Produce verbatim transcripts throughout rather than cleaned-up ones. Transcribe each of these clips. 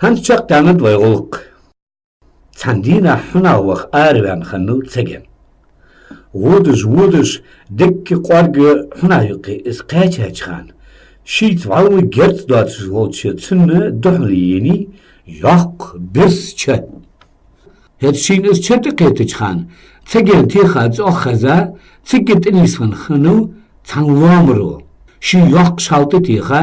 ХӀанз чакхдаьннад вай гӀулакх. Цхьан дийнахьа хьунагӀа ваха араваьнна хиннав Цаген. Водаш, водаш, дикка кӀоарга хьунагӀа юкъе из кхаьчача хана, шийца вӀалла герз доацаш волча цунна духьала енай йоккха бирса ча. ХӀаьта шийна из ча тӀакхетача хана, Цагена теха цӀогӀа хеза, цига тӀанийсвенна хиннав цхьан лоамаро. Ший йоккха шалта теха,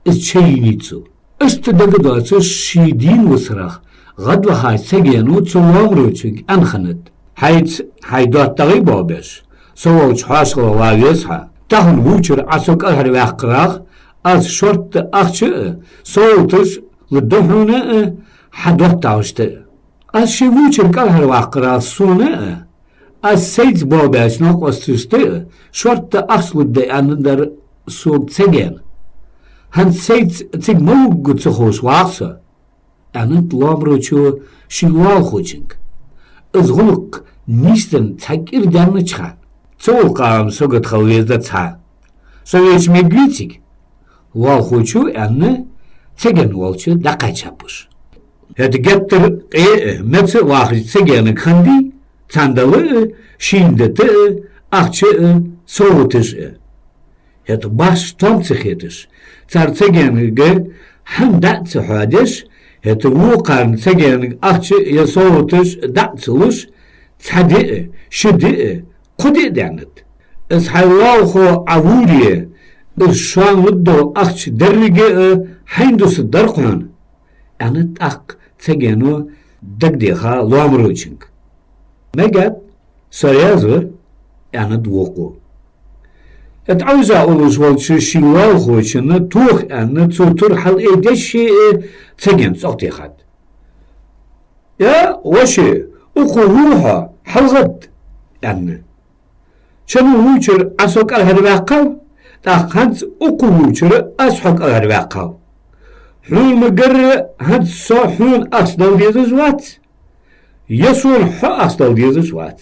из ча йийнай цо. Иштта дагадоацаш ший дийна висарах гӀадвахача Цагено цу лоамарочунга аьнна хиннад: «Хьайца хьай доттагӀий болх беш, со волча хьоашалгӀа вала веза хьо. Тахан вувчара Ӏа со кӀалхарваьккхарах, аз шортта ахча а, совгӀаташ а лургда хьона а, хьа доттагӀашта а. Аз ше вувчара кӀалхарваьккхарах сона а, аз сайца болх баьча новкъосташта а шортта ахча лургда аьннадар сога Цагена. ХӀанз сайца цига ма вугга ца ховш вагӀа со», — аьннад лоамарочо ший лоалахочунга. Из гӀулакх нийсденна цхьа кӀира даьннача хана: «Ца гӀулакха ам сагота хила везац хьа. Со веча мегаргвий цига?» — лоалахочо аьнна, Цаген волча дӀакхаьчаб уж. ХӀаьта геттара къе а, меца а вахача Цагенага хиннадий царна дала а, шийна дита а ахча а, совгӀаташ а. ХӀаьта башха том ца хеташ, цар Цагенга хӀама дӀа а ца хьоадеш, хӀаьта вокхарна Цагенга ахча е совгӀаташ дӀа а ца луш, цхьа ди а, ши ди а, кхо ди а даьннад. «Из хьай лоалахо Ӏа вувре, из шоана лургдола ахча деррига а хьайна дусаргдар-кх хьона», — аьннад тӀаккха Цагено дагадеха лоамарочунга. «Мегаргда, со раьза ва», — аьннад вокхо. ТӀаккха Ӏовижа уллаш волча ший лоалахочунна тоха аьнна, цо тур хьалъайдеш а, Цаген цӀогӀа техад. «Я, воша, укхо вувл хьо, хьалгӀатта», — аьнна. «Чано вувчара Ӏа со кӀалхарваьккхав, тӀаккха хӀанз укхо вувчара аз хьо кӀалхарваьккхав. Хьона ма гарра, хӀанз со хьона ахча дала дезаш вац, е сона хьо ахча дала дезаш вац.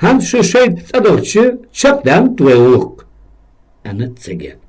ХӀанз шо шоайта цӀадахача чакхдаьннад вай гӀулакх», — аьннад Цагена.